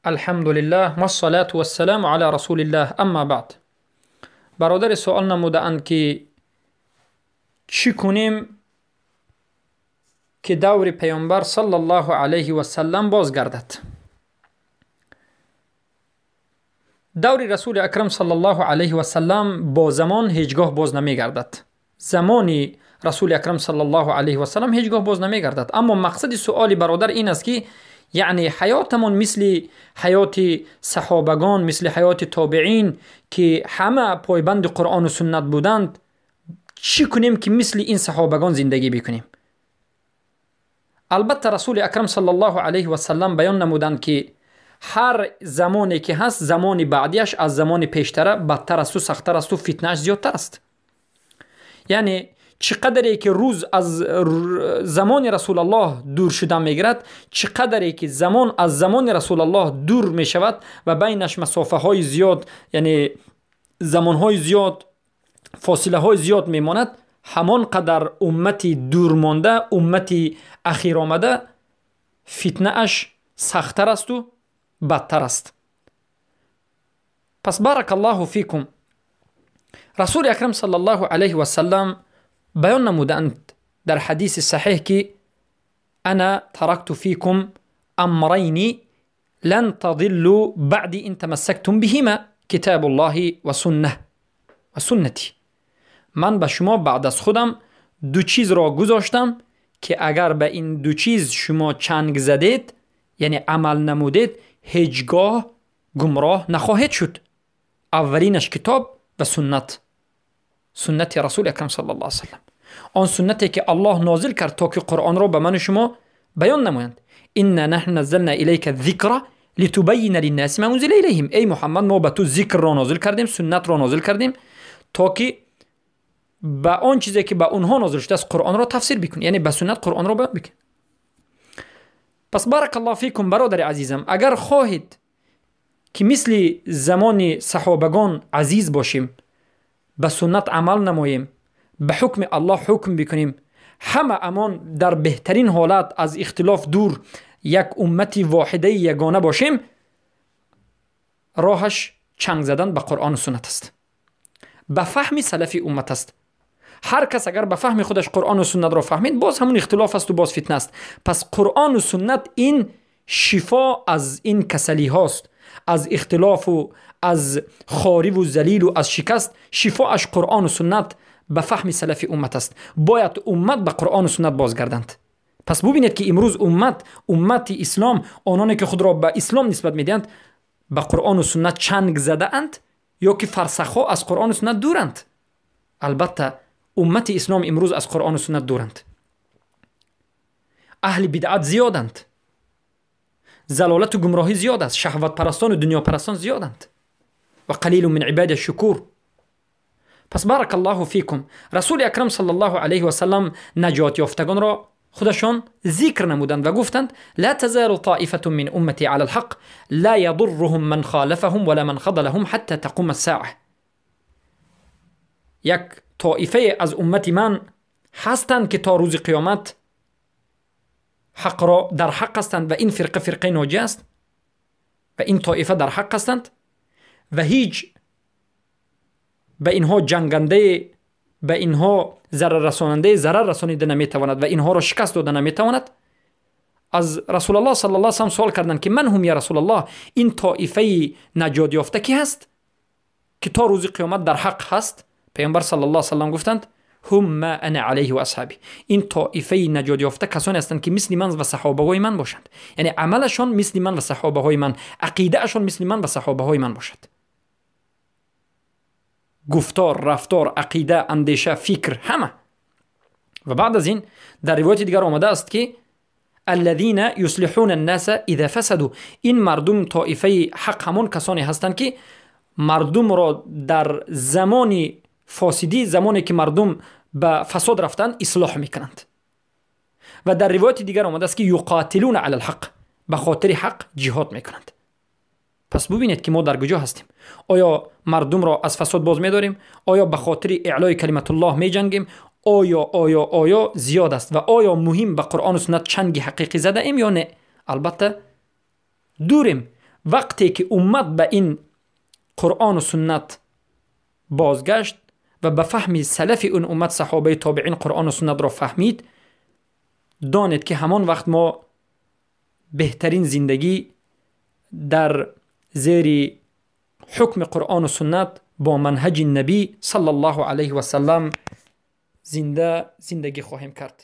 Алҳамдулиллаҳ вассалату вассаламу ала расулиллаҳ, амма баъд. Бародаре суол намудаанд, ки чӣ кунем, ки даври паёмбар саллаллоҳу алайҳи васаллам бозгардад. Даври расули акрам саллаллоҳу алайҳи васаллам бо замон ҳеҷ гоҳ боз намегардад. Замони расули акрам саллаллоҳу алайҳи васаллам ҳеҷ гоҳ боз намегардад. Аммо мақсади суоли бародар ин аст, ки яъне ҳаётамон мисли ҳаёти саҳобагон, мисли ҳаёти тобеин, ки ҳама пойбанди қуръону суннат буданд, чӣ кунем, ки мисли ин саҳобагон зиндагӣ бикунем? Албатта, расули акрам саллаллоҳу алайҳи васаллам баён намуданд, ки ҳар замоне ки ҳаст, замони баъдиаш аз замони пештара бадтар асту сахттар асту фитнааш зиёдтар аст. Яъне чӣ қадаре ки рӯз аз замони расулаллоҳ дур шудан мегирад, чӣ қадаре ки замон аз замони расулаллоҳ дур мешавад ва байнаш масофаҳои зиёд, яъне замонҳои зиёд, фосилаҳои зиёд мемонад, ҳамон қадар уммати дурмонда, уммати ахиромада фитнааш сахттар асту бадтар аст. Пас баракаллоҳу фикум, расули акрам саллаллоҳу алайҳи васаллам баён намудаанд дар ҳадиси саҳеҳ, ки ана таракту фикум амрайни лан тадиллу баъди ин тамассактум биҳима китобуллоҳи ва суннах ва суннати. Ман ба шумо баъд аз худам ду чизро гузоштам, ки агар ба ин ду чиз шумо чанг задед, яъне амал намудед, ҳеҷ гоҳ гумроҳ нахоҳед шуд. Аввалинаш китоб ва суннат, суннати расули акрам саллаллоҳу алайҳи васаллам, он суннате ки аллоҳ нозил кард, то ки қуръонро ба ману шумо баён намоянд. Инна наҳну наззална илайка зикра литубайина линнаси ма унзила илайҳим. Эй Муҳаммад, мо ба ту зикрро нозил кардем, суннатро нозил кардем, то ки ба он чизе ки ба онҳо нозил шудааст, қуръонро тафсир бикунӣ, яъне ба суннат қуръонро баён бикунӣ. Пас баракаллоҳу фикум, бародари азизам, агар хоҳед, ки мисли замони саҳобагон азиз бошем, ба суннат амал намоем, ба ҳукми аллоҳ ҳукм бикунем, ҳама амон дар беҳтарин ҳолат аз ихтилоф дур як уммати воҳидаи ягона бошем, роҳаш чанг задан ба қуръону суннат аст, ба фаҳми салафи уммат аст. Ҳар кас агар ба фаҳми худаш қуръону суннатро фаҳмид, боз ҳамун ихтилоф асту боз фитна аст. Пас қуръону суннат ин шифо аз ин касалиҳост, аз ихтилофу аз хориву залилу аз шикаст. Шифоаш қуръону суннат ба фаҳми салафи уммат аст. Бояд уммат ба қуръону суннат бозгарданд. Пас бубинед, ки имрӯз уммат, уммати ислом, ононе ки худро ба ислом нисбат медиҳанд, ба қуръону суннат чанг задаанд ё ки фарсахҳо аз қуръону суннат дуранд? Албатта, уммати ислом имрӯз аз қуръону суннат дуранд. Аҳли бидъат зиёданд, залолату гумроҳӣ зиёд аст, шаҳватпарастону дунёпарастон зиёданд. Ва қалилу мин ибади шукур. Пас баракаллоҳу фикум, расули акрам саллаллоҳу алайҳи васаллам наҷот ёфтагонро худашон зикр намуданд ва гуфтанд: ла тазалу тоифатун мин уммати ала лҳақ ла ядурруҳум ман холафаҳум вала ман хадалаҳум ҳатта тақума ссаа. Як тоифае аз уммати ман ҳастанд, ки то рӯзи қиёмат ҳақро дар ҳақ ҳастанд ва ин фирқа фирқаи ноҷия аст ва ин тоифа дар ҳақ ҳастанд ва ҳеҷ ба инҳо ҷангандае, ба инҳо зараррасонандае зарар расонида наметавонад ва инҳоро шикаст дода наметавонад. Аз расулаллоҳ саллаллоҳу алайҳи васаллам суол карданд, ки ман ҳум я расулаллоҳ, ин тоифаи наҷот ёфта ки ҳаст, ки то рӯзи қиёмат дар ҳақ ҳаст? Паёмбар саллаллоҳу алайҳи васаллам гуфтанд: ҳум ма ана алайҳи ва асҳаби. Ин тоифаи наҷот ёфта касоне ҳастанд, ки мисли ман ва саҳобаҳои ман бошанд, яъне амалашон мисли ман ва саҳобаҳои ман, ақидаашон мисли ман ва саҳобаҳои ман бошад. Гуфтор, рафтор, ақида, андеша, фикр, ҳама. Ва баъд аз ин дар ривояти дигар омадааст, ки аллазина юслиҳуна аннаса иза фасаду. Ин мардум, тоифаи ҳақ, ҳамон касоне ҳастанд, ки мардумро дар замони фосидӣ, замоне ки мардум ба фасод рафтанд, ислоҳ мекунанд. Ва дар ривояти дигар омадааст, ки юқотилуна ала лҳақ, ба хотири ҳақ ҷиҳод мекунанд. Пас бубинед, ки мо дар куҷо ҳастем. Оё мардумро аз фасод боз медорем? Оё ба хотири эълои калиматуллоҳ меҷангем? Оё зиёд аст ва оё муҳим ба қуръону суннат чанги ҳақиқӣ задаем ё не? Албатта, дурем. Вақте ки уммат ба ин Қуръону суннат бозгашт ва ба фаҳми салафи он уммат, саҳобаи тобеин, Қуръону суннатро фаҳмид, донед ки ҳамон вақт мо беҳтарин зиндагӣ дар зери ҳукми Қуръону суннат бо манҳаҷи набӣ саллаллоҳу алайҳи васаллам зинда зиндагӣ хоҳем кард.